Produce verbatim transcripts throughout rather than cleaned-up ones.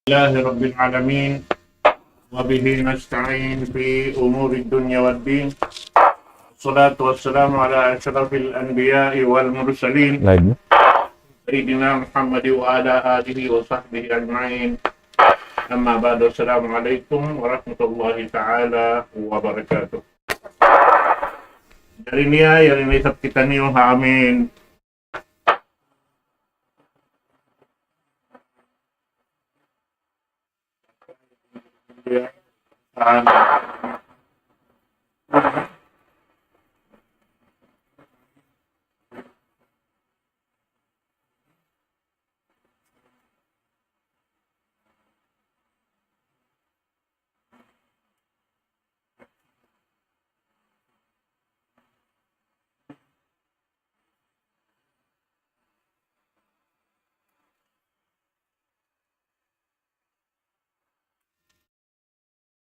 لله رب العالمين، وبه نستعين في أمور الدنيا والدين. والصلاة والسلام على أشرف الأنبياء والمرسلين، Live na. سيدنا محمد وعلى آله وصحبه أجمعين. أما بعد، السلام عليكم ورحمة الله تعالى وبركاته. Jari niya, yari na isab kitaniyu ha amin.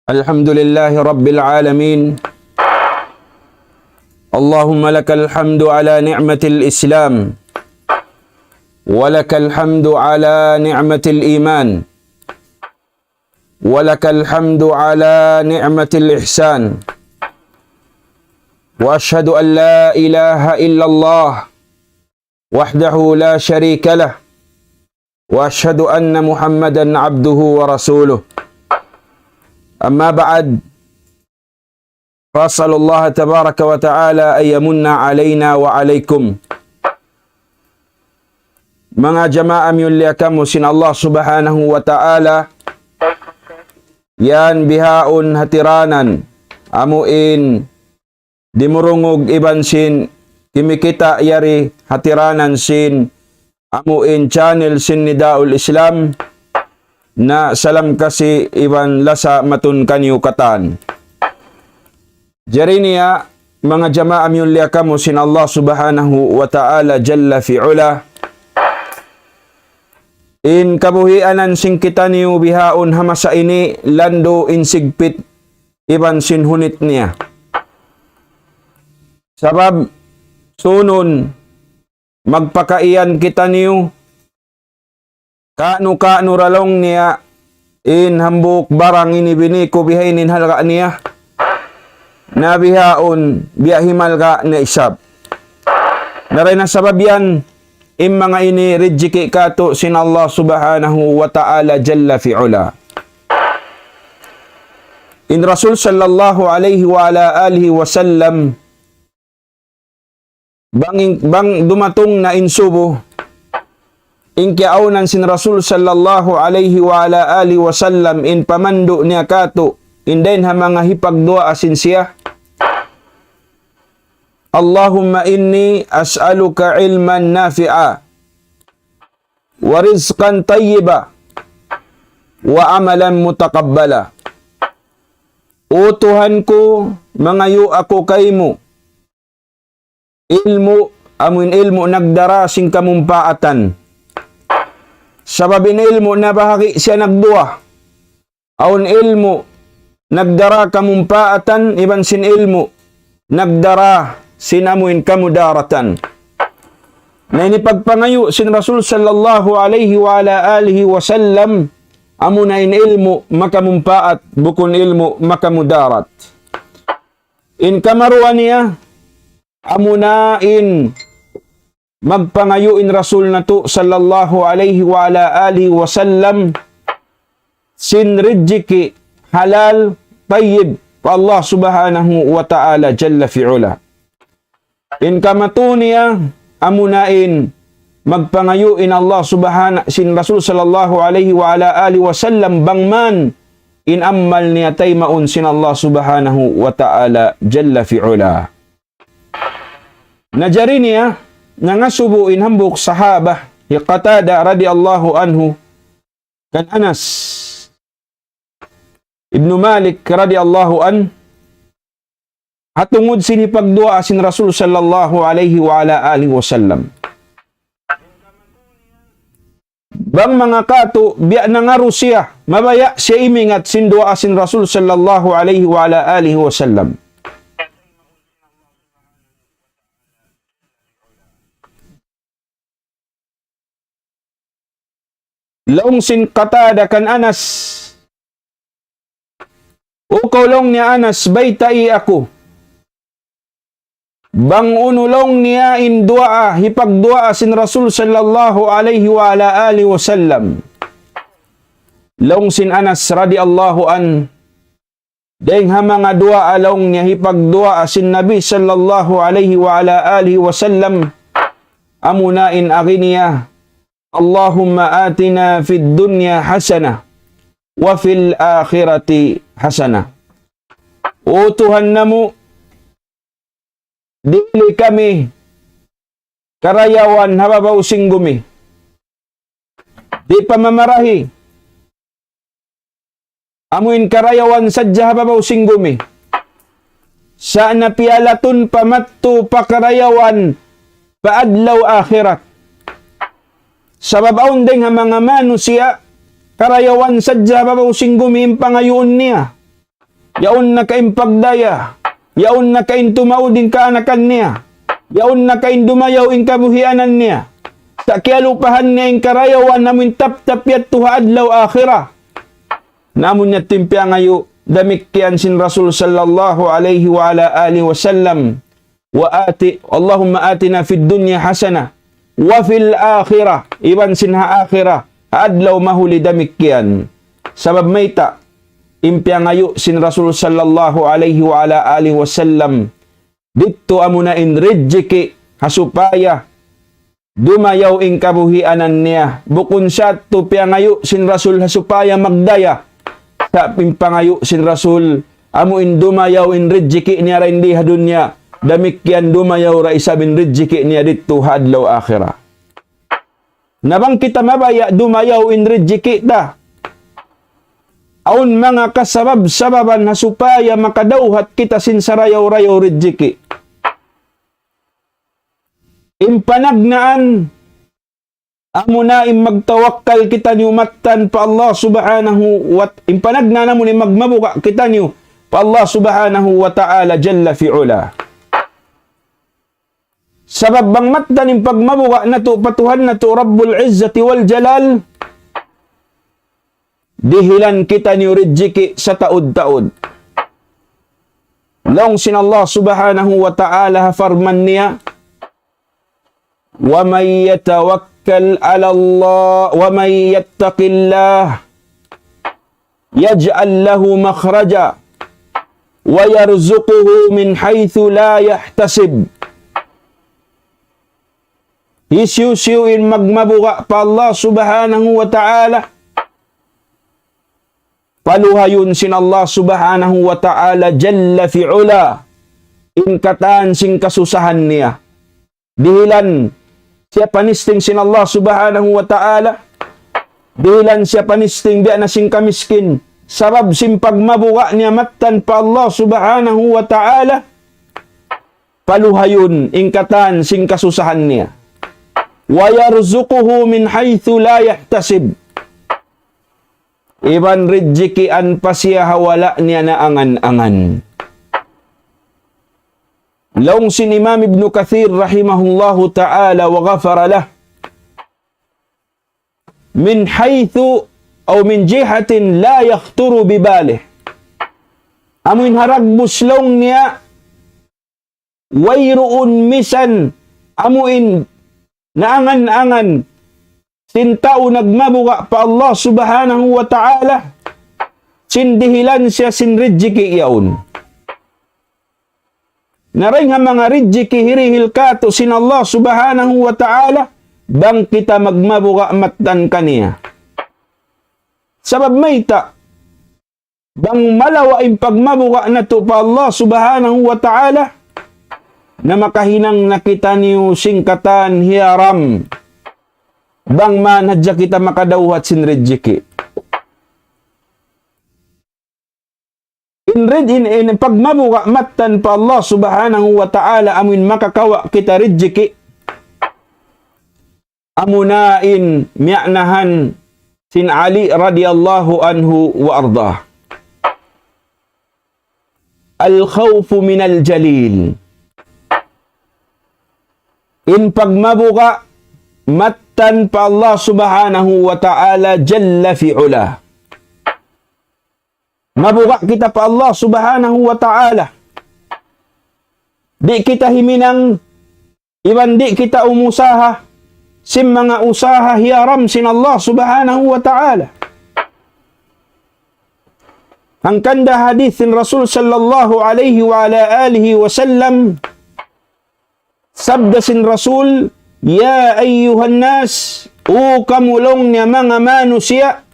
الحمد لله رب العالمين. اللهم لك الحمد على نعمة الإسلام، ولك الحمد على نعمة الإيمان، ولك الحمد على نعمة الإحسان. وأشهد أن لا إله إلا الله وحده لا شريك له، وأشهد أن محمدا عبده ورسوله. أما بعد، فأسأل الله تبارك وتعالى أن يمن علينا وعليكم. Manga jamaa miyulliya kamu sin Allah Subhanahu wa Ta'ala, yan bihaun hatiranan, amu in dimurungug iban sin kimikita' yari hatiranan sin amu in channel sin Nidaul Islam, na salam kasi iban lasa matun kaniyu katan. Jari niya, manga jamaa miyulliya kamu sin Allah Subhanahu wa Ta'ala Jalla fi Ula, in kabuhianan sin kitaniyu bihaun ha masa ini landu' in sigpit iban sin hunit niya. Sabab sunun magpakaiyan kitaniyu, ka'nu-ka'nu ra laung niya, in hambuuk barang ini bini ku bihaini in halga' niya. Na bihaun, biya' himalga' na isab. Na dayn ha sabab yan, in manga ini rijiki' katu' sin Allah Subhanahu wa Ta'ala Jalla fi Ula. In Rasul sallallahu alayhi wa ala alihi wa sallam, bang in, bang dumatung na in subu, in kiyaawnan sin Rasul sallallahu alayhi wa ala alihi wa sallam, in pamandu' niya katu', in dayn ha manga hipagduwaa sin siya. اللهم إني أسألك علما نافعا ورزقا طيبا وعملا متقبلا. O Tuhan ku, mangayu' aku kaymu ilmu', amu in ilmu' nagdara sin kamumpaatan. Sabab in ilmu' nabahagi' siya nagduwa. Awn ilmu' nagdara kamumpaatan iban sin ilmu' nagdara sin amu in kamudaratan. Na ini pagpangayu' sin Rasul sallallahu alayhi wa ala alihi wa sallam, amuna in ilmu' makamumpaat, bukun ilmu' makamudarat. In kamaruwa niya, amuna in magpangayu' in Rasul natu' sallallahu alayhi wa ala alihi wa sallam sin rijiki' halal tayyib pa Allah Subhanahu wa Ta'ala Jalla fi Ula. In kamatu niya, amuna in magpangayu' in Allah Subhana-, sin Rasul sallallahu alayhi wa ala alihi wa sallam bang man in amal niya taymaun sin Allah Subhanahu wa Ta'ala Jalla fi Ula. Na jari niya, nangasubu in hambuuk sahaba, hi Qatada radiyallahu anhu, kan Anas ibnu Malik radiyallahu anhu, ha tungud sin hipagduwaa sin Rasul sallallahu alayhi wa ala alihi wa sallam. Bang manga katu', biya' nangaru siya, mabaya' siya imingat sin duwaa sin Rasul sallallahu alayhi wa ala alihi wa sallam. Laung sin Qatada kan Anas, "O kaw," laung niya, "Anas, baytai aku bang unu," laung niya, "in duwaa, hipagduwaa sin Rasul sallallahu alayhi wa ala alihi wasallam." Laung sin Anas radiyallahu anhu, "Dayng ha manga duwaa," laung niya, "hipagduwaa sin Nabi sallallahu alayhi wa ala alihi wasallam, amuna in agi niya, اللهم آتنا في الدنيا حسنة وفي الآخرة حسنة." O Tuhan namu', dihili kami karayawan ha babaw sin gumi. Di' pa mamarahi. Amu in karayawan sadja ha babaw sin gumi. Sa' na piyalatun pa madtu pa karayawan pa adlaw akhirat. Sabab awn dayng ha manga manusiya', karayawan sadja ha babaw sin gumi in pangayuun niya. Yaun na ka in pagdaya, yaun na ka in tumaud in kaanakan niya, yaun na ka in dumayaw in kabuhianan niya. Sa' kiyalupahan niya in karayawan amu in taptap yadtu ha adlaw akhirat. Na amu in yadtu in piyangayu', damikkiyan sin Rasul sallallahu alayhi wa ala alihi wasallam, wa ati, اللهم آتنا في الدنيا حسنة وفي الآخرة, iban sin ha akhirat, ha adlaw mahuli damikkiyan. Sabab mayta', in piyangayu' sin Rasul sallallahu alayhi wa ala alihi wasallam, didtu amuna in rijiki' ha supaya dumayaw in kabuhianan niya. Bukun sa yadtu piyangayu' sin Rasul ha supaya magdaya. Sa' in pangayu' sin Rasul, amu in dumayaw in rijiki' niya dayn di ha dunya, damikkiyan dumayaw da isab in rijiki' niya didtu ha adlaw akhirat. Na bang kita mabaya' dumayaw in rijiki' ta, awn manga kasabab-sababan ha supaya makadawhat kita sin sarayaw-rayaw rijiki'. In panagnaan, amuna in magtawakkal kitaniyu mattan pa Allah subhanahu wa, in panagnaan amuna in magmabuga' kitaniyu pa Allah subhanahu wa ta'ala jalla fi ula. Sabab bang mattan in pagmabuga' natu' pa Tuhan natu' Rabbul Izzati wal Jalal, dihilan kitaniyu rijiki' sataud-taud. Laung sin Allah subhanahu wa ta'ala ha parman niya, ومن يتوكل على الله، ومن يتق الله يجعل له مخرجا ويرزقه من حيث لا يحتسب. Hisiyu-siyu in magmabuga' pa Allah subhanahu wa ta'ala, paluhayun sin Allah subhanahu wa ta'ala jalla fi ula in katan sin kasusahan niya. Dihilan siya panisting sin Allah subhanahu wa ta'ala. Dihilan siya panisting biya' na sin kamiskin. Sabab sin pagmabuga' niya mattan pa Allah subhanahu wa ta'ala, paluhayun in katan sin kasusahan niya. ويرزقه من حيث لا يحتسب. Iban rijikian pa siya ha wala' niya naangan-angan. Laung sin Imam Ibn Kathir rahimahullahu ta'ala wa ghafara lah, من حيث أو من جهة لا يخطر بباله. Amu in ha dagbus laung niya, wayruun misan amu in naangan-angan sin tau nagmabuga' pa Allah subhanahu wa ta'ala, sin dihilan siya sin rijiki' yaun. Na dayn ha manga rijiki' hirihil kātu' sin Allah subhanahu wa ta'ala, bang kita magmabuga' mattan kaniya. Sabab mayta', bang malawa' in pagmabuga' natu' pa Allah subhanahu wa ta'ala, na makahinang na kitaniyu sin katan hiyaram. Bang man hadja kita makadawhat sin rijiki'. In rid-, in, in pagmabuga' mattan pa Allah subhanahu wa ta'ala amuin makakawa' kita rijiki'. Amuna in miya'nahan sin Ali radiyallahu anhu wa ardah. الخوف من الجليل. In pagmabuga' mat-, mattan pa Allah Subhanahu wa Ta'ala Jalla fi Ula. Mabuga' kita pa Allah Subhanahu wa Ta'ala. Di' kita himinang, iban di' kita umusaha sin manga usaha hiyaram sin Allah Subhanahu wa Ta'ala. Hangkan da hadith sin Rasul sallallahu alayhi wa ala alihi wa sallam, sabda sin Rasul, "Ya ayyuhan nas, O kamu laung niya manga manusiya',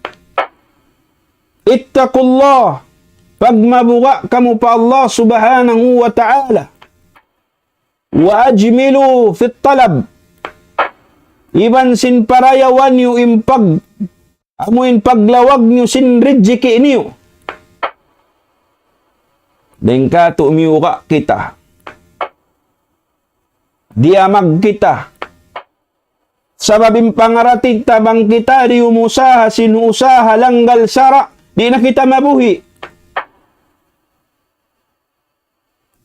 ittaqullah, pagmabuga' kamu pa Allah Subhanahu wa Ta'ala. Wa ajmilu fit talab, iban sin parayawan niyu in pag, amu in paglawag niyu sin rijiki' niyu." Dayn katu' miyuga' kita. Diyamag kita. Sabab in pangarati ta bang kita di' umusaha sin usaha langgal sara', di' na kita mabuhi'.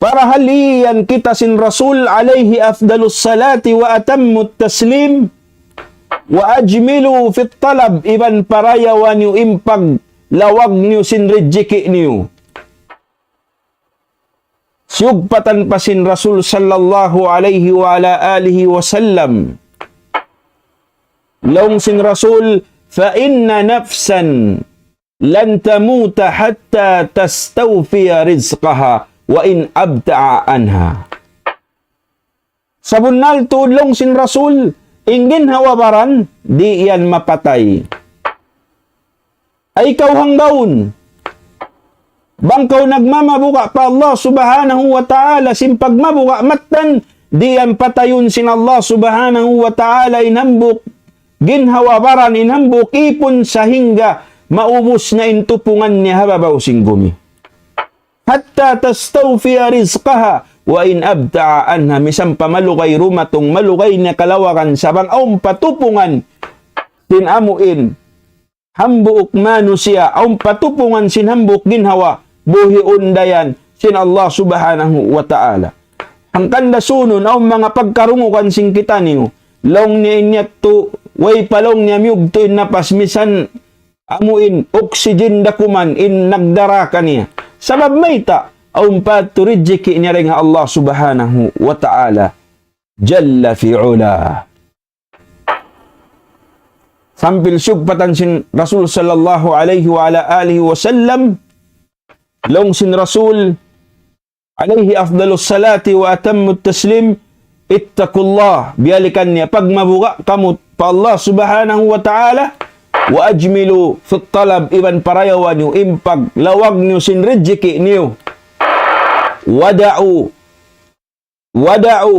Parahal iyan kita sin Rasul alayhi afdalus salati wa atammut taslim, wa ajmilu fit talab, iban parayawan niyu in paglawag niyu sin rijiki' niyu. Siyugpatan pa sin Rasul sallallahu alayhi wa ala alihi wa sallam. Laung sin Rasul, "Fa inna nafsan lan tamuta hatta tastawfiya rizqaha wa in abta'a anha." Sabunnal tuud laung sin Rasul, in ginhawa-baran, di' yan mapatay. Ay kaw hanggaun, bang kaw nagmamabuga' pa Allah Subhanahu wa Ta'ala, sin pagmabuga' mattan, di' yan patayun sin Allah Subhanahu wa Ta'ala in hambuuk ginhawa-baran, in hambuuk ipun, sahingga maubus na in tupungan niya ha babaw sin gumi. Hatta tastawfiya rizqaha wa in abta'a anha, misan pa malugay dumatung, malugay niya kalawagan, sa' bang awn pa tupungan sin amu in hambuuk manusiya', awn pa tupungan sin hambuuk ginhawa, buhiun da yan sin Allah Subhanahu wa Ta'ala. Hangkan da sunun, awn manga pagkarungugan sin kitaniyu, laung niya in yadtu, way pa laung niya miyugtu' in napas, misan amu in oxygen da kuman in nagdara kaniya. Sabab mayta', awn pa tuud rijiki' niya dayn ha Allah Subhanahu wa Ta'ala Jalla fi Ula. Sampay siyugpatan sin Rasul sallallahu alayhi wa ala alihi wa sallam, laung sin Rasul alayhi afdalus salati wa atammut taslim, ittaqullah, biyalikan niya, pagmabuga' kamu pa Allah Subhanahu wa Ta'ala, wa ajmilu fit talab, iban parayawan niyu in paglawag niyu sin rijiki' niyu. Wada'u, wada'u,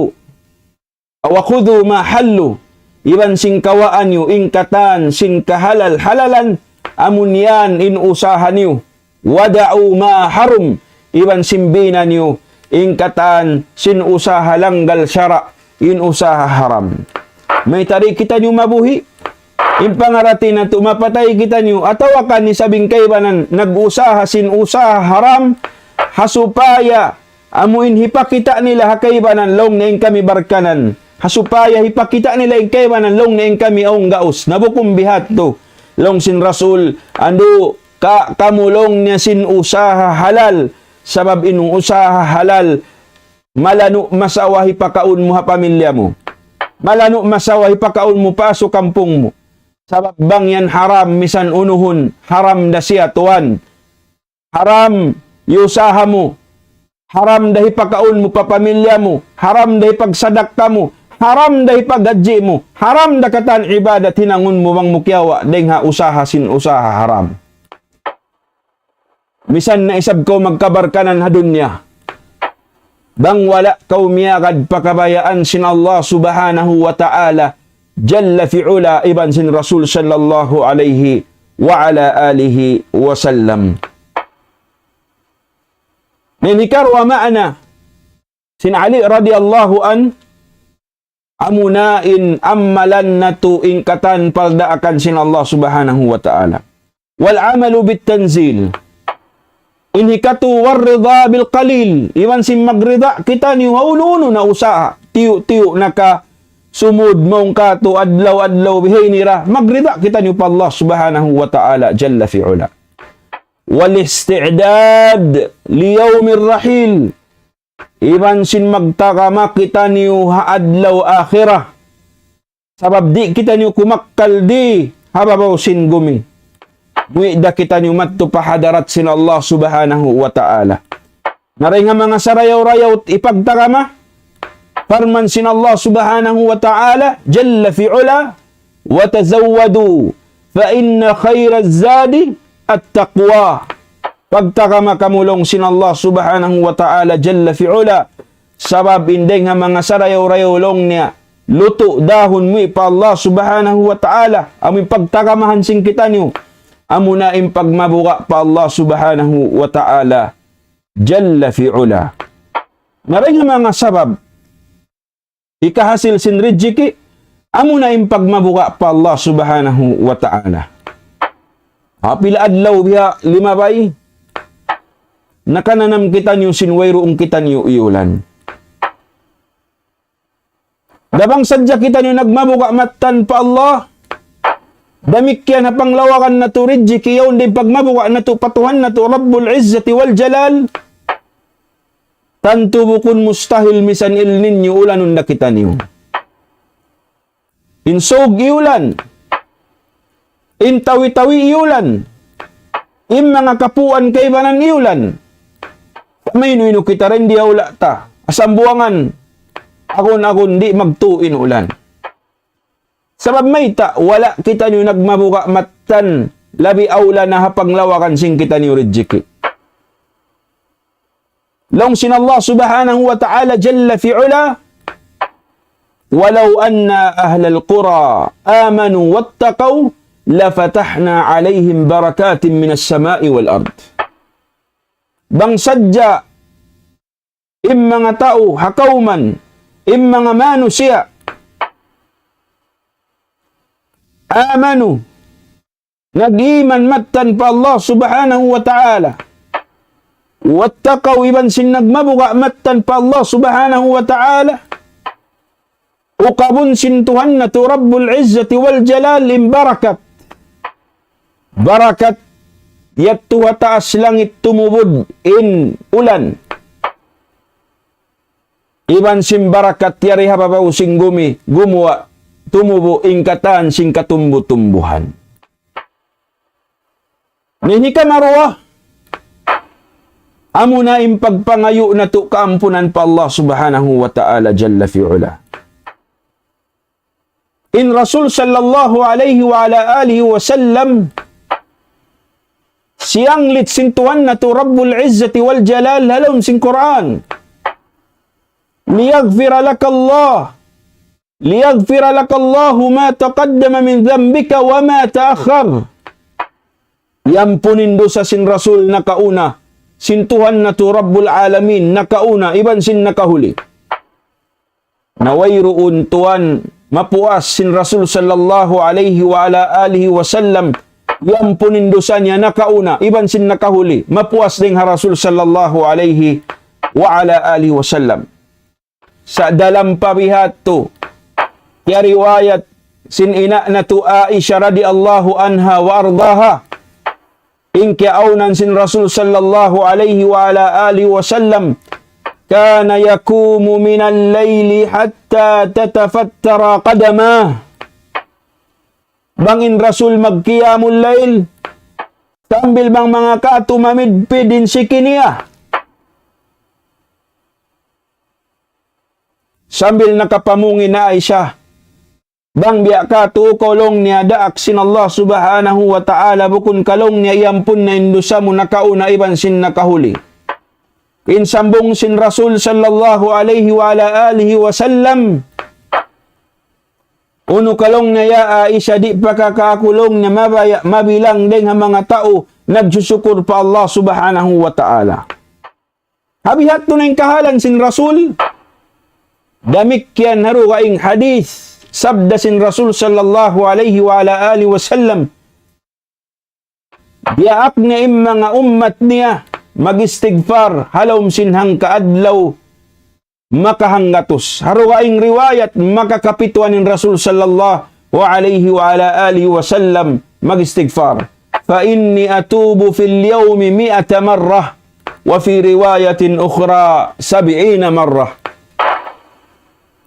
wa khudhu ma hallu, iban sin kawaan niyu in katan sin kahalal-halalan, amun yan in usaha niyu. Wada'u ma harum, iban sin bina niyu in katan sin usaha langgal sara', in usaha haram. Mayta' di' kitaniyu mabuhi', in pangarati natu' mapatay kitaniyu, atawa kan isab in kaibanan nag-usaha sin usaha haram, ha supaya amu in hipakita' nila ha kaibanan laung niya in kami barkanan. Ha supaya hipakita' nila in kaibanan laung niya in kami awn gaus. Na bukun biha' tu. Laung sin Rasul, andu' ka-, kamu laung niya sin usaha halal. Sabab in usaha halal, malanu' masawa hipakaun mu ha pamilya mu. Malanu' masawa hipakaun mu pa asu kampung mu. Sabab bang yan haram, misan unuhun, haram da siya tuwan. Haram iyusaha mu. Haram da hipakaun mu pa pamilya mu. Haram da hipagsadakka mu. Haram da hipaghadji mu. Haram da katan ibadat hinangun mu bang mu kiyawa' dayn ha usaha sin usaha haram. Misan na isab kaw magkabarkanan ha dunya. Bang wala' kaw miyagad pa kabayaan sin Allah Subhanahu wa Ta'ala Jalla fi Ula iban sin Rasul sallallahu alayhi wa ala alihi wa sallam. Na in hikaruwa maana sin Ali radiyallahu anhu, amuna in amalan natu' in katan paldaakan sin Allah Subhanahu wa Ta'ala. Wal amalu bit tanzil. In hikatu, war rida bil qalil. Iban sin magrida kitaniyu ha unu-unu na usaha. Tiyu'-tiyu' na ka sumud mawn katu' adlaw-adlaw bihaini ra, magrida kitaniyu pa Allah Subhanahu wa Ta'ala Jalla fi Ula. والاستعداد ليوم الرحيل. Iban sin magtagama kitaniyu ha adlaw akhirat. Sabab di' kitaniyu kumakkal di ha babaw sin gumi. Muwi' da kitaniyu madtu pa hadarat sin Allah Subhanahu wa Ta'ala. Na dayn ha manga sarayaw-rayaw ipagtagama, parman sin Allah Subhanahu wa Ta'ala, Jalla fi Ula, وتزودوا فإن خير الزاد التقوى. Pagtagama kamu laung sin Allah Subhanahu wa Ta'ala Jalla fi Ula. Sabab in dayng ha manga sarayaw-rayaw laung niya, lutu' dahun muwi' pa Allah Subhanahu wa Ta'ala, amu in pagtagamahan sin kitaniyu, amuna in pagmabuga' pa Allah Subhanahu wa Ta'ala Jalla fi Ula. Na dayn ha manga sabab hikahasil sin rijiki, amuna in pagmabuga' pa Allah Subhanahu wa Ta'ala. Ha pila adlaw biya' limabay, nakananam kitaniyu sin wayruun kitaniyu iyulan. Da bang sadja kitaniyu nagmabuga' mattan pa Allah, damikkiyan ha panglawagan natu' rijiki, yaun da in pagmabuga' natu' pa Tuhan natu' Rabbul Izzati wal Jalal, tantu bukun mustahil misan El Niño ulanun da kitaniyu. In sug iyulan, in tawi-tawi iyulan, in manga kapuan kaibanan iyulan. Mainu-inu kita dayn di ha hula' ta, ha Sambuwangan, agun-agun di' magtu' in ulan. Sabab mayta', wala' kitaniyu nagmabuga' mattan, labi awla na ha panglawagan sin kitaniyu rijiki. Laung sin Allah Subhanahu wa Ta'ala Jalla fi Ula, ولو أن أهل القرى آمنوا واتقوا لفتحنا عليهم بركات من السماء والأرض. Bang sadja in manga tau ha kawman, in manga manusiya', amanu, nag-iman mattan pa Allah Subhanahu wa Ta'ala, wattaqaw, iban sin nagmabuga' mattan pa Allah Subhanahu wa Ta'ala, ukabun sin Tuhan natu' Rabbul Izzati wal Jalal in barakat. Barakat yadtu ha taas langit tumubud in ulan. Iban sin barakat yari ha babaw sin gumi, gumuwa', tumubu' in katan sin katumbu-tumbuhan. Na hikamaruwa, amuna in pagpangayu' natu' kaampunan pa Allah Subhanahu wa Ta'ala Jalla fi Ula. In Rasul sallallahu alayhi wa ala alihi wa sallam, siyanglit sin Tuhan natu' Rabbul Izzati wal Jalal ha lawm sin Qur'an. ليغفر لك الله، ليغفر لك الله ما تقدم من ذنبك وما تأخر. Iyampun in dusa sin Rasul nakauna, sin Tuhan natu' Rabbul Alamin nakauna, iban sin nakahuli. Na wayruun tuwan mapuas sin Rasul sallallahu alayhi wa ala alihi wa sallam, iyampun in dusa niya nakauna, iban sin nakahuli, mapuas dayn ha Rasul sallallahu alayhi wa ala alihi wa sallam. Sa' dalam pa bihadtu, kiyariwayat sin ina' natu' Aisha radiyallahu anha wa ardaha, in kiyaawnan sin Rasul sallallahu alayhi wa ala alihi wa sallam, كان يقوم من الليل حتى تتفطر قدماه. Bang in Rasul magqiyamul layl, sambil bang manga katu' mamidpid in siki niya. Sambil nakapamung in Aisha. Bang biya' katu' kaw laung niya daak sin Allah Subhanahu wa Ta'ala, bukun ka laung niya iyampun na in dusa mu nakauna iban sin nakahuli. In sambung sin Rasul sallallahu alayhi wa ala alihi wa sallam, unu ka laung niya ya Aisha, di' pa ka aku laung niya mabaya', mabilang dayn ha manga tau nagsusukur pa Allah Subhanahu wa Ta'ala. Ha bihadtu na in kahalan sin Rasul. Damikkiyan ha dugaing hadith, sabda sin Rasul sallallahu alayhi wa ala alihi wa sallam, diyaak niya in manga ummat niya mag-istighfar ha lawm sin hangka adlaw makahanggatus. Ha dugaing riwayat, makakapituan in Rasul sallallahu alayhi wa ala alihi wasallam mag-istighfar. فإني أتوب في اليوم مائة مرة، وفي رواية أخرى سبعين مرة.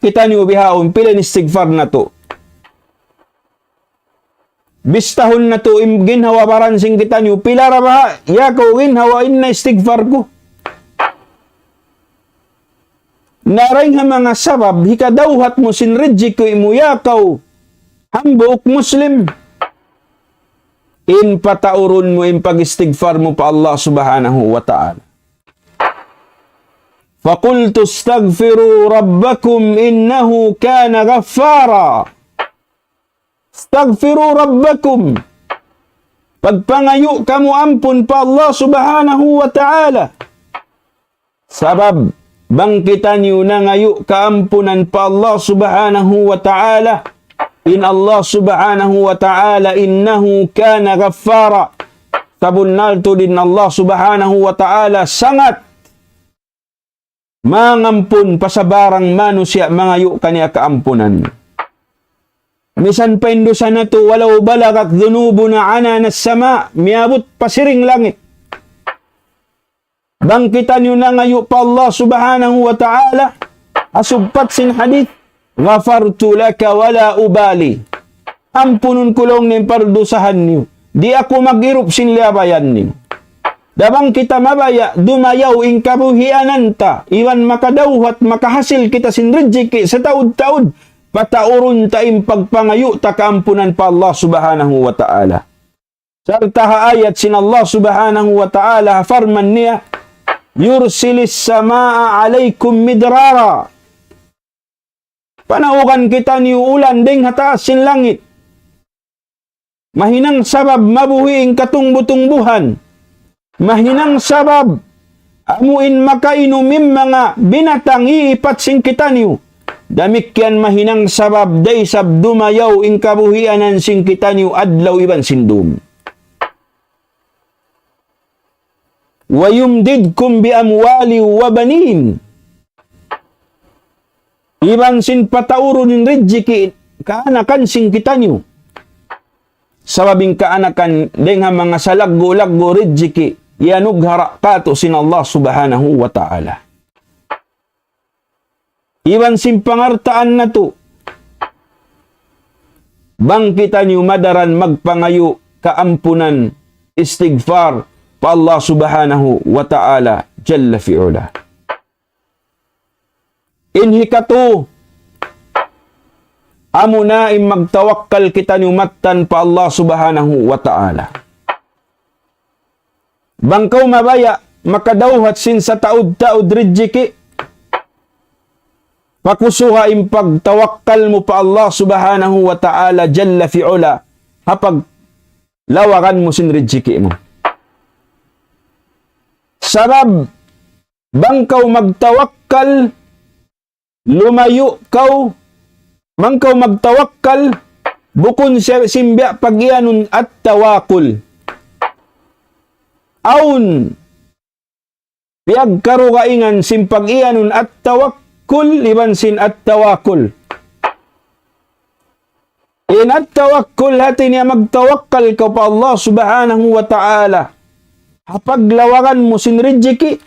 Kitaniyu bihaun, pila in istighfar natu'. Bistahun natu' in ginhawa-baran sin kitaniyu, pila ra baha', ya kaw ginhawa, in na istighfar ku. Na dayn ha manga sabab, hikadawhat mu sin rijiki' mu, ya kaw hambuuk Muslim, in pataurun mu in pag-istighfar mu pa Allah Subhanahu wa Ta'ala. فقلت استغفروا ربكم إنه كان غفارا. استغفروا ربكم. Pagpangayu' kamu ampun pa Allah Subhanahu wa Ta'ala. Sabab, bang kitaniyu nangayu' kaampunan pa Allah Subhanahu wa Ta'ala, in Allah Subhanahu wa Ta'ala, إنه كان غفارا. Sabunnal tuud in Allah Subhanahu wa Ta'ala sangat mangampun pa sabarang manusiya' mangayu' kaniya kaampunan. Misan pa in dusa natu', ولو بلغت ذنوبنا عنان السماء, miyabut pa siring langit. Bang kitaniyu nangayu' pa Allah Subhanahu wa Ta'ala, ha sugpat sin hadith, غفرت لك ولا أبالي. Ampunun ku laung niya in pardusahan niyu. Di' aku mag-irup sin liyabayan niyu. Da bang kita mabaya', dumayaw in kabuhianan ta, iban makadawhat, makahasil kita sin rijiki' sataud-taud, pataurun ta in pagpangayu' ta kaampunan pa Allah Subhanahu wa Ta'ala. Sarta' ha ayat sin Allah Subhanahu wa Ta'ala, parman niya, يرسل السماء عليكم مدرارا. Panaugan kitaniyu ulan dayn ha taas sin langit. Mahinang sabab mabuhi' in katungbu-tungbuhan. Mahinang sabab amu in makainum in manga binatang iipat sin kitaniyu. Damikkiyan mahinang sabab da isab dumayaw in kabuhianan sin kitaniyu adlaw iban sin dum. ويمددكم بأموال وبنين. Iban sin pataurun in rijiki' kaanakan sin kitaniyu. Sabab in kaanakan dayn ha manga salaggu'-laggu' rijiki' iyanughara' katu' sin Allah Subhanahu wa Ta'ala. Iban sin pangaltaan natu'. Bang kitaniyu madaran magpangayu' kaampunan, istighfar pa Allah Subhanahu wa Ta'ala Jalla fi Ula. In hikatu, amuna in magtawakkal kitaniyu mattan pa Allah Subhanahu wa Ta'ala. Bang kaw mabaya' makadawhat sin sataud-taud rijiki', pakusuha in pagtawakkal mu pa Allah Subhanahu wa Ta'ala Jalla fi Ula, ha paglawagan mu sin rijiki' mu. Sabab, bang kaw magtawakkal, lumayu' kaw, bang kaw magtawakkal, bukun siya sin biya' pag-iyanun at-tawakul. Awn piyagkarugaingan sin pag-iyanun at-tawakkul iban sin at-tawakul. In at-tawakkul hati niya magtawakkal kaw pa Allah Subhanahu wa Ta'ala. Ha paglawagan mu sin rijiki',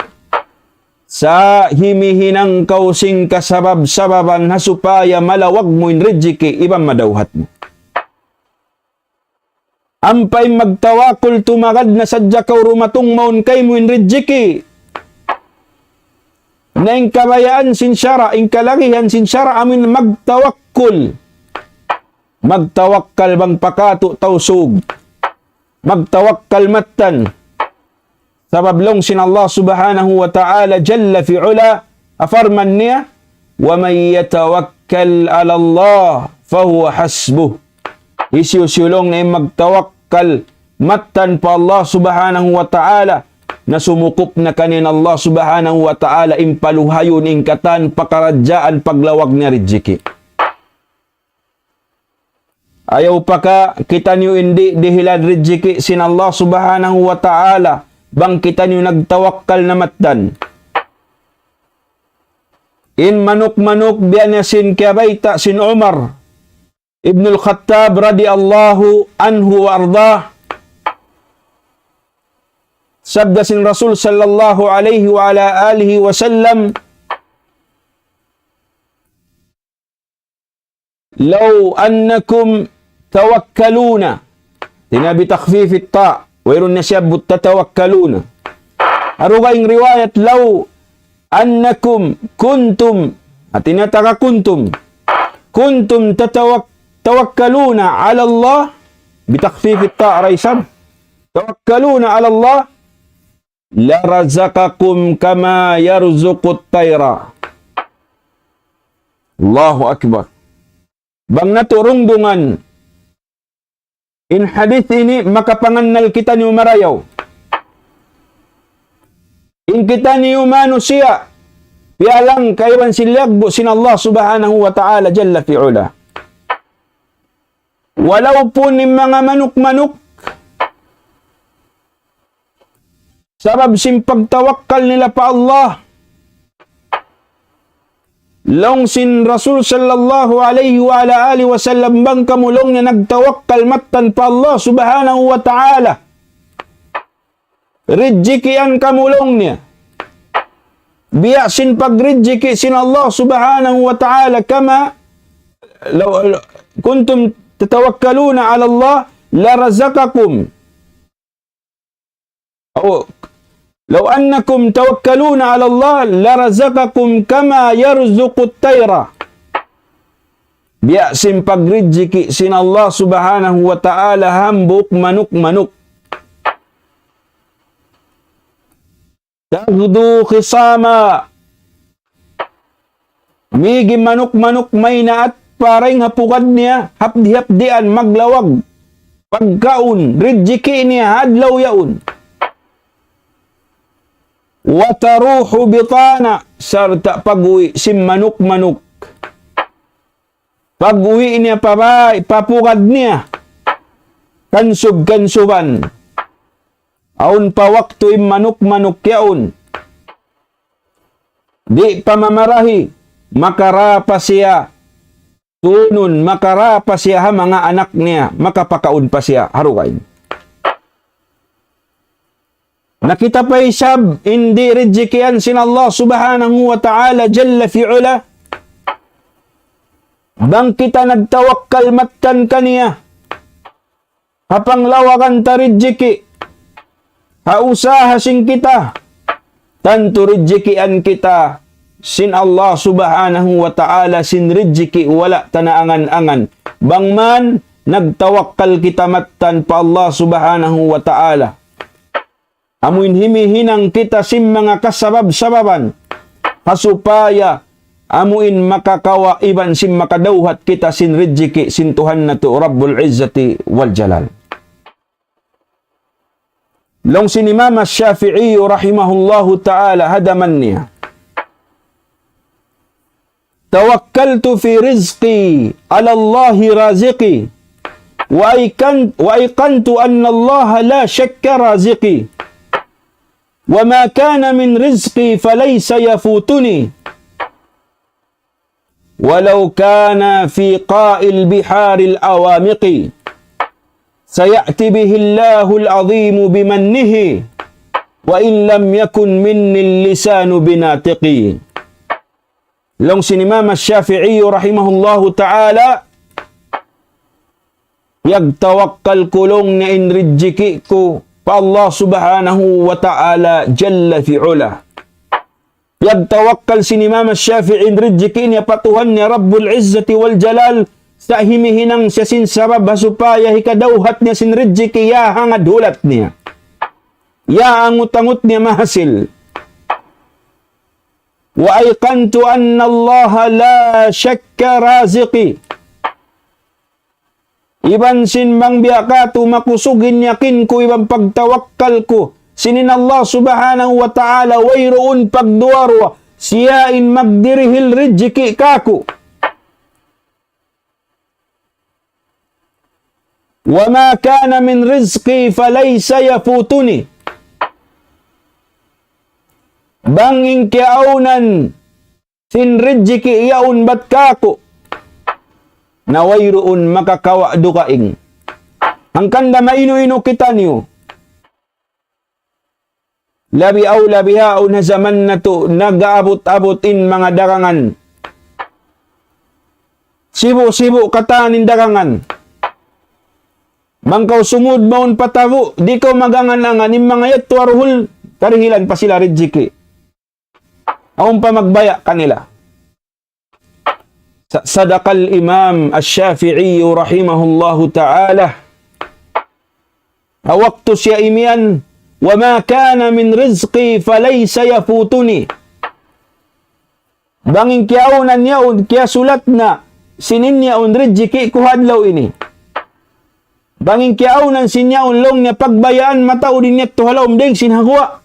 sa' himihinang kaw sin kasabab-sababan ha supaya malawag mu in rijiki' iban madawhat mu. Ampa in magtawakul tumagad na sadja kaw dumatung mawn kaymu in rijiki'. Na in kabayaan sin sara', in kalagihan sin sara' amu in magtawakkul. Magtawakkal bang pa katu' Tausug. Magtawakkal mattan. Sabab laung sin Allah Subhanahu wa Ta'ala Jalla fi Ula, ha parman niya, ومن يتوكل على الله فهو حسبه. Hisiyu-siyu laung niya in magtawakkal mattan pa Allah Subhanahu wa Ta'ala, na sumukup na kaniya in Allah Subhanahu wa Ta'ala in paluhayun in katan pakaradjaan paglawag niya rijiki'. Ayaw pa ka kitaniyu in di' dihilan rijiki' sin Allah Subhanahu wa Ta'ala, bang kitaniyu nagtawakkal na mattan. In manuk-manuk biya' na sin kiyabayta' sin Umar ibn al-Khattab radiyallahu anhu wa ardah. Sabda sin Rasul sallallahu alayhi wa ala alihi wa sallam, لو أنكم توكلون. Di na bi takhfif ta. Wayruun na siya but tatawakkaluna. Aru ka in riwayat, لو أنكم كنتم. Hati niya taga كنتم. كنتم تتوك-، توكلون على الله. Bi takhfif ta, raisab. توكلون على الله لرزقكم كما يرزق الطير. Allahu Akbar. Bang natu' rungdungan in hadith ini, makapangannal kitaniyu marayaw. In kitaniyu manusiya', piyalangka iban sin liyagbu' sin Allah Subhanahu wa Ta'ala Jalla fi Ula. Walaupun in manga manuk-manuk, sabab sin pagtawakkal nila pa Allah. Laung sin Rasul sallallahu alayhi wa ala alihi wa sallam, bang kamu laung niya nagtawakkal mattan pa Allah Subhanahu wa Ta'ala, ridjikian kamu laung niya. Biya' sin pagridjiki' sin Allah Subhanahu wa Ta'ala, كما لو كنتم تتوكلون على الله لرزقكم. Aw, لو أنكم توكلون على الله لرزقكم كما يرزق الطير. Biya' sin pagrijiki' sin Allah Subhanahu wa Ta'ala hambuuk manuk-manuk. تغدو خصاما. Mīg in manuk-manuk maynaat pa dayn ha pugad niya, hapdi-hapdian, maglawag. Pagkaun, rijiki' niya, ha adlaw yaun. وتروح بطانا, sarta' pag-uwi' sin manuk-manuk. Pag-uwi' niya pa bāy, pa pugad niya, kansub-kansuban. Awn pa waktu in manuk-manuk yaun, di' pa mamarahi, makarā pa siya tunun, makarā pa siya ha manga anak niya, makapakaun pa siya ha dugaing. Na kita pa isab, in di' rijikian sin Allah Subhanahu wa Ta'ala Jalla fi Ula, bang kita nagtawakkal mattan kaniya, ha panglawagan ta rijiki', ha usaha sin kita, tantu rijikian kita sin Allah Subhanahu wa Ta'ala sin rijiki' wala' ta na angan-angan. Bang man nagtawakkal kita mattan pa Allah Subhanahu wa Ta'ala, amu in himihinang kita sin manga kasabab-sababan, ha supaya amu in makakawa' iban sin makadawhat kita sin rijiki' sin Tuhan natu' Rabbul Izzati wal Jalal. Laung sin Imam Ash-Shafi'i rahimahullahu ta'ala ha jaman niya, توكلت في رزقي على الله رازقي، وأيقن-، وأيقنت أن الله لا شك رازقي، وما كان من رزقي فليس يفوتني، ولو كان في قاع البحار الأوامق، سيأتي به الله العظيم بمنه، وإن لم يكن مني اللسان بناطق. Laung sin Imam Ash-Shafi'i rahimahullahu ta'ala, piyagtawakkal ku laung niya in rijiki' ku pa Allah Subhanahu wa Ta'ala Jalla fi Ula. Piyagtawakkal sin Imam Ash-Shafi'i in rijiki' niya pa Tuhan niya Rabbul Izzati wal Jalal, sa' himihinang siya sin sabab ha supaya hikadawhat niya sin rijiki' ya hangad hulat niya, ya angut-angut niya mahasil. وأيقنت أن الله لا شك رازقي. Iban sin bang biya' katu' makusug in yakin ku iban pagtawakkal ku sin in Allah Subhanahu wa Ta'ala, wayruun pagduwa-ruwa, siya in magdirihil rijiki' kāku'. وما كان من رزقي فليس يفوتني. Bang in kiyaawnan sin rijiki' yaun bat kāku', na wayruun makakawa' dugaing. Hangkan da mainu-inu kitaniyu. Labi awla bihaun ha jaman natu', nag-aabut-abut in manga dagangan. Sibu'-sibu' katan in dagangan. Bang kaw sumud mawn pa tabu', di' kaw magangan-angan, in manga yadtu ha duhul, karihilan pa sila rijiki'. Awn pa magbaya' kanila. Sa-, صدق الإمام الشافعي رحمه الله تعالى. Ha waktu siya imiyan, وما كان من رزقي فليس يفوتني. Bang in kiyaawnan yaun, kiyasulat na, sin in yaun rijiki' ku ha adlaw ini. Bang in kiyaawnan sin yaun laung niya pagbayaan, mataud in yadtu ha lawm dayng sin ha guwa'.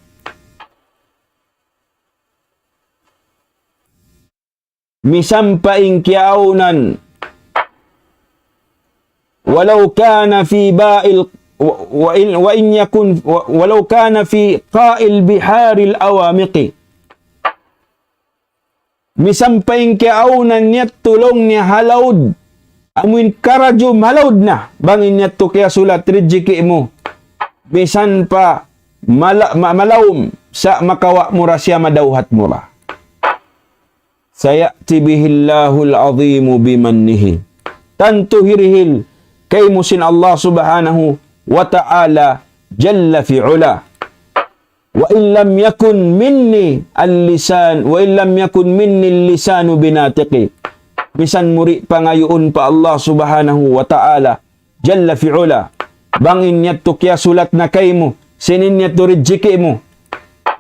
Misan pa in kiyaawnan, ولو كان في باء ال-، و-، وإن، وإن يكن، و-، ولو كان في قاع البحار العوامق. Misan pa in kiyaawnan yadtu laung niya ha laud, amuin karajum ha laud na, bang in yadtu kiyasulat rijiki' mu. Misan pa mala-, ma-, malawm, sa' makawa' mu ra siya, madawhat mu ra. سيأتي به الله العظيم بمنه. Tantu hirihil kaymu sin Allah Subhanahu wa Ta'ala Jalla fi Ula. وإن لم يكن مني اللسان، وإن لم يكن مني اللسان بناطق. Misan mu di' pangayuun pa Allah Subhanahu wa Ta'ala Jalla fi Ula. Bang in yadtu kiyasulat na kaymu, sin in yadtu rijiki' mu.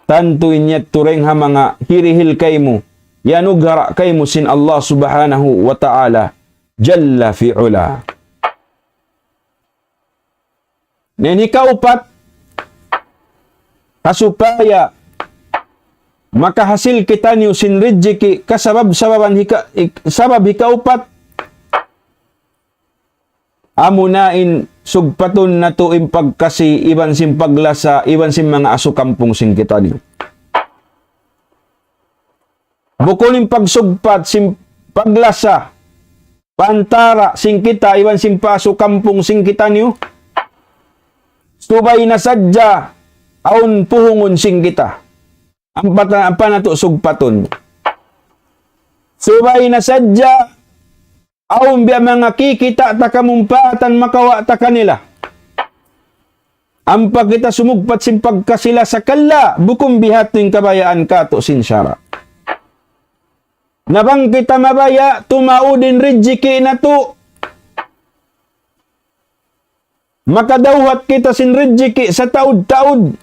Tantu in yadtu dayng ha manga hirihil kaymu, iyanugara' kaymu sin Allah Subhanahu wa Ta'ala Jalla fi Ula. Na in hikaupat, ha supaya makahasil kitaniyu sin rijiki', kasabab-sababan hika-, ik-, sabab hikaupat, amuna in sugpatun natu' in pagkasi, iban sin paglasa, iban sin manga asukampung sin kitaniyu. Bukun in pagsugpat sin paglasa, pa antara' sin kita, iban sin pa asukampung sin kitaniyu. Subay na sadja, awn puhungun sin kita. Ampa ta-, ampa natu' sugpatun. Subay na sadja, awn biya' manga kikita' ta kamumpaatan makawa' ta kanila. Ampa kita sumugpat sin pagkasi-lasa, kalla, bukun biha' tuud in kabayaan katu' sin sara'. Na bang kita mabaya', tumaud in rijiki' natu'. Makadawhat kita sin rijiki' sataud-taud.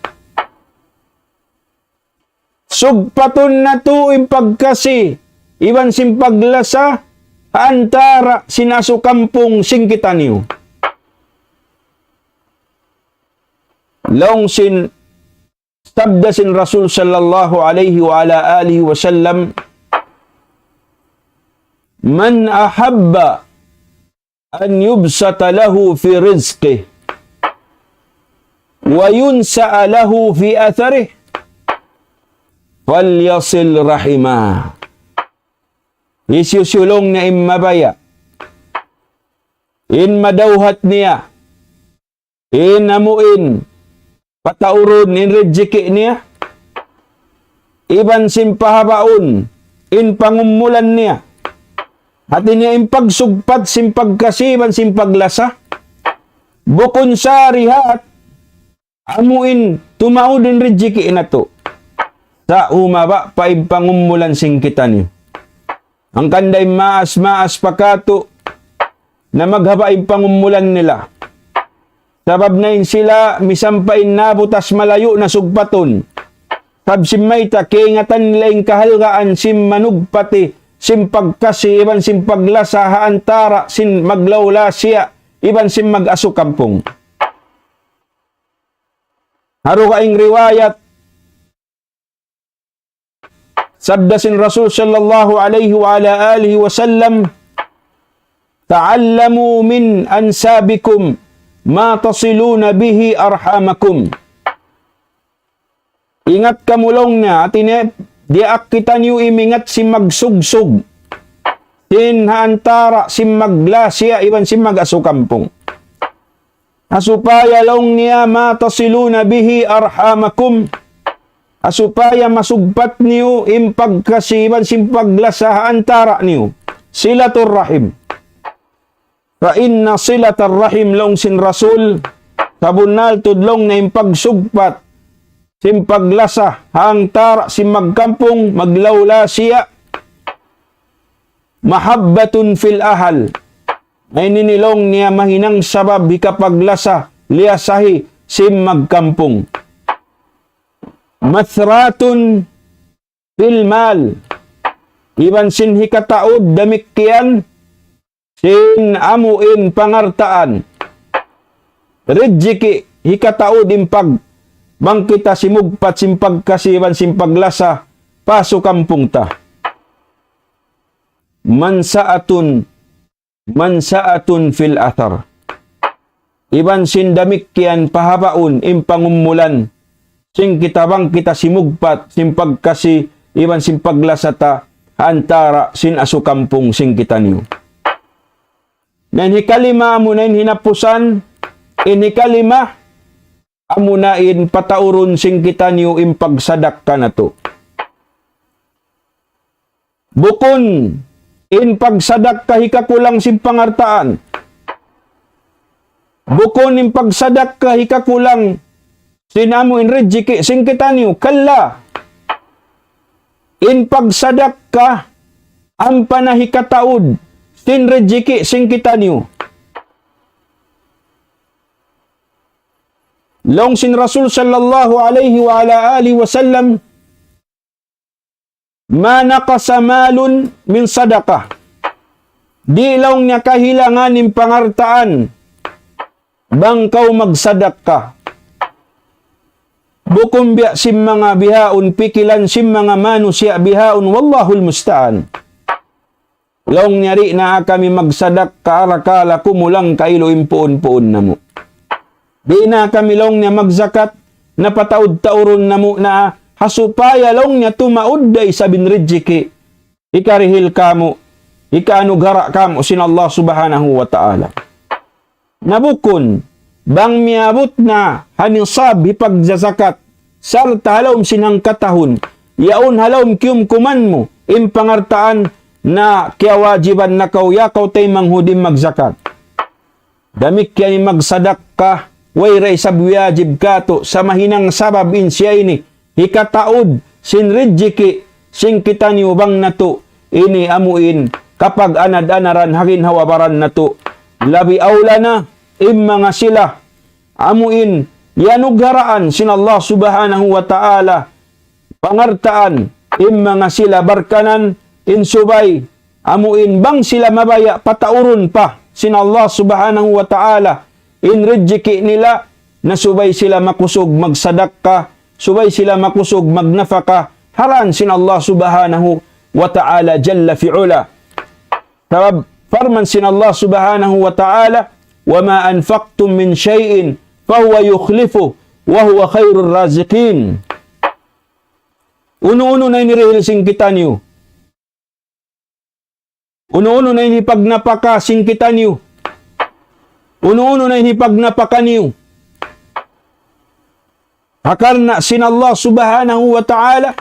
Sugpatun natu' in pagkasi, iban sin paglasa, ha antara' sin asukampung sin kitaniyu. Laung sin sabda sin Rasul sallallahu alayhi wa ala alihi wa sallam, من أحب أن يبسط له في رزقه وينسأ له في أثره فليصل رحمه. Hisiyu-siyu laung niya in mabaya', in madawhat niya, in amuin pataurun in rijiki' niya, iban sin pahabaun in pangumulan niya. Hati niya in pagsugpat sin pagkasi iban sin paglasa. Bukun sari hat, amuin tumaud in rijiki' natu'. Sa' humaba' pa in pangumulan sin kitaniyu. Hangkan da in maas-maas pa katu', na maghaba' in pangumulan nila. Sabab na in sila, misan pa in nabutas malayu' na sugpatun. Sabab sin mayta', kaingatan nila in kahalgaan sin manugpati, sin pagkasi, iban sin paglasa, ha antara' sin maglawlasiya, iban sin mag-asukampung. Ha dugaing riwayat, sabda sin Rasul sallallahu alayhi wa ala alihi wa sallam, تعلموا من أنسابكم ما تصلون به أرحامكم. Ingat kamu laung niya, hati niya, diyaak kitaniyu imingat sin magsugsug sin ha antara' sin maglasiya iban sin mag-asukampung. Ha supaya laung niya ما تصلون به أرحامكم. Ha supaya masugpat niyu in pagkasi iban sin paglasa ha antara' niyu. صلة الرحم. فإن صلة الرحم laung sin Rasul, sabunnal tuud laung niya in pagsugpat sin paglasa ha antara' sin magkampung, maglawlasiya, محبة في الأهل. Na ini laung niya mahinang sabab hikapaglasa, liyasahi sin magkampung. مثراة في المال. Iban sin hikataud damikkiyan sin amu in pangartaan. Rijiki' hikataud in pag-, bang kita simugpat sin pagkasi iban sin paglasa pa asukampung ta. منسأة، منسأة في الأثر. Iban sin damikkiyan pahabaun in pangumulan sin kita bang kita simugpat sin pagkasi iban sin paglasa ta ha antara' sin asukampung sin kitaniyu. Na in hikalima amuna in hinapusan, in hikalima amuna in pataurun sin kitaniyu in pagsadakka natu'. Bukun in pagsadakka hikakulang sin pangartaan. Bukun in pagsadakka hikakulang sin amu in rijiki' sin kitaniyu. Kalla. In pagsadakka ampa na hikataud sin rijiki' sin kitaniyu. Laung sin Rasul sallallahu alayhi wa ala alihi wasallam, ما نقص مال من صدقة. Di' laung niya kahilangan in pangartaan bang kaw magsadakka. Bukun biya' sin manga bihaun, pikilan sin manga manusiya' bihaun, والله المستعان. Laung niya di' na kami magsadakka arakala' kumulang kailu in puun-puun namu'. Di' na kami laung niya magzakat, napataud-taurun namu' na ha supaya laung niya tumaud da isab in rijiki'. Hikarihil kamu', hikaanughara' kamu' sin Allah Subhanahu wa Ta'ala. Na bukun, bang miyabut na ha nisab hipagzazakat, sarta' ha lawm sin hangkatahun, yaun ha lawm kiyumkuman mu, in pangartaan na kiyawajiban na kaw, ya kaw taymanghud in magzakat. Damikkiyan in magsadakka, way da isab wiyajib kātu', sa' mahinang sabab in siya ini, hikataud sin rijiki' sin kitaniyu bang natu' ini amu in kapag-anad-anaran ha ginhawa-baran natu'. Labi awla na in manga sila amu in iyanugharaan sin Allah Subhanahu wa Ta'ala pangartaan, in manga sila barkanan, in subay amu in bang sila mabaya' pataurun pa sin Allah Subhanahu wa Ta'ala in rijiki' nila, na subay sila makusug magsadakka, subay sila makusug magnapaka ha dān sin Allah Subhanahu wa Ta'ala jalla fi ula. Sabab parman sin Allah Subhanahu wa Ta'ala, وما أنفقتم من شيء فهو يخلفه وهو خير الرازقين. Unu-unu na in hirihil sin kitaniyu. Unu-unu na in hipagnapaka sin kitaniyu. Unu-unu na in hipagnapaka niyu. Ha karna' sin Allah Subhanahu wa Ta'ala.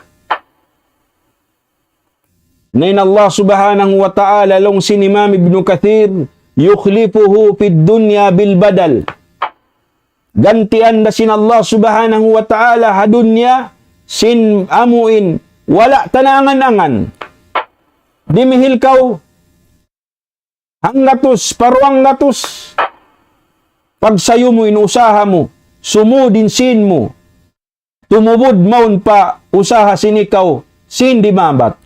Na in Allah Subhanahu wa Ta'ala laung sin Imam Ibn Kathir, يخلفه في الدنيا بالبدل. Gantian da sin Allah Subhanahu wa Ta'ala ha dunya sin amu in wala' ta na angan-angan. Dimihil kaw hanggatus, pa duwanggatus. Pagsayu mu in usaha mu, sumud in sīn mu, tumubud mawn pa usaha sin ikaw, sīn di' maabut.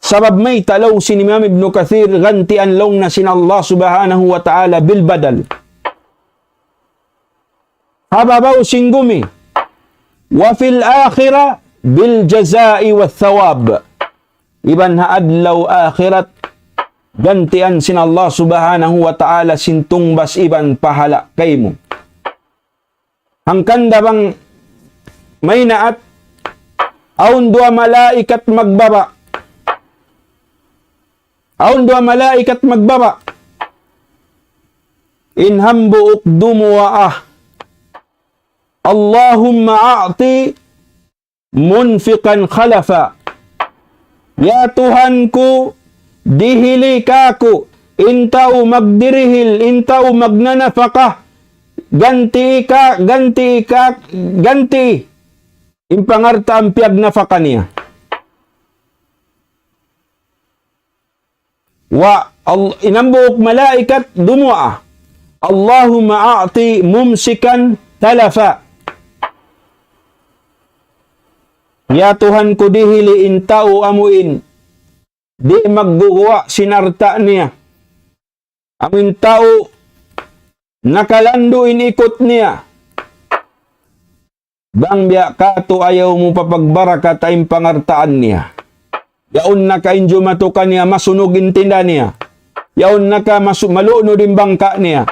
Sabab mayta' laung sin Imam Ibn Kathir, gantian laung na sin Allah Subhanahu wa Ta'ala بالبدل. Ha babaw sin gumi. وفي الآخرة بالجزاء والثواب. Iban ha adlaw akhirat, gantian sin Allah Subhanahu wa Ta'ala sin tungbas iban pahala' kaymu. Hangkan da bang maynaat, Awn duwa malaikat magbaba'. Awn duwa malaikat magbaba'. In hambuuk dumuwaa. اللهم أعط منفقا خلفا. Ya Tuhan ku, dihili kāku' in tau magdirihil, in tau magnanapaka, ganti' ka, ganti' ka, ganti' in pangaltaan piyagnapaka niya. Wa al-, in hambuuk malaikat dumuwaa, اللهم أعط ممسكا تلفا. Ya Tuhan ku, dihili in tau amuin di' magguguwa' sin alta' niya. Amuin tau nakalandu' in ikut niya. Bang biya' katu' ayaw mu papagbarakata in pangaltaan niya. Yaun na ka in jumatu kaniya masunug in tinda niya. Yaun na ka masu-, malunud in bangka' niya.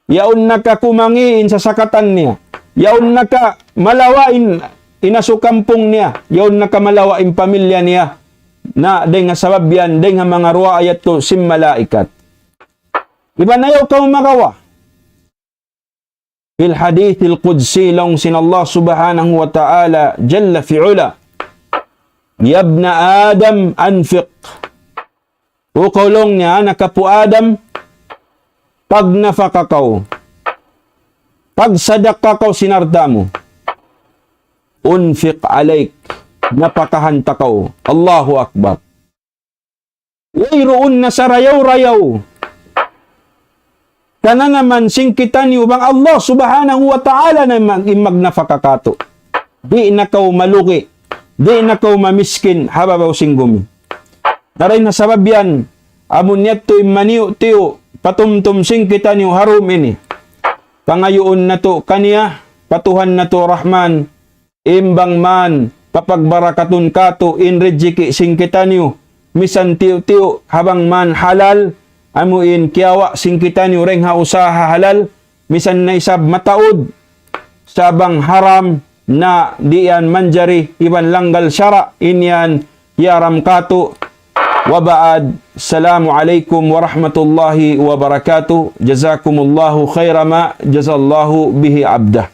Yaun na ka kumangi' in sasakatan niya. Yaun na ka malawa' in, in asu kampung niya. Yaun na ka malawa' in pamilya niya. Na dayng ha sabab yan, dayng ha manga ruwaa yadtu sin malaikat. Iban ayaw kaw magawa. في الحديث القدسي, laung sin Allah Subhanahu wa Ta'ala Jalla fi Ula, يا ابن آدم أنفق. O kaw, laung niya, anak apu' Adam, pagnapaka kaw. Pagsadaka kaw sin alta' mu. أنفق عليك. Napakahan ta kaw. Allahu Akbar. Wayruun na sarayaw-rayaw kananaman sin kitaniyu bang Allah Subhanahu wa Ta'ala na mag-, in magnapaka katu'. Di' na kaw malugi, di' na kaw mamiskin ha babaw sin gumi. Dayn ha sabab yan, amun yadtu in maniyu'-tiyu' patumtum sin kitaniyu ha dum ini. Pangayuun natu' kaniya, pa Tuhan natu' Rahman, in bang man papagbarakatun katu' in rijiki' sin kitaniyu, misan tiyu'-tiyu' ha bang man halal, amu in kiyawa' sin kitaniyu dayng ha usaha halal, misan na isab mataud, sa' bang haram na di' yan manjari iban langgal sara', in yan hiyaram katu'. وبعد، السلام عليكم ورحمة الله وبركاته. جزاكم الله خير ما جزى الله به عبده.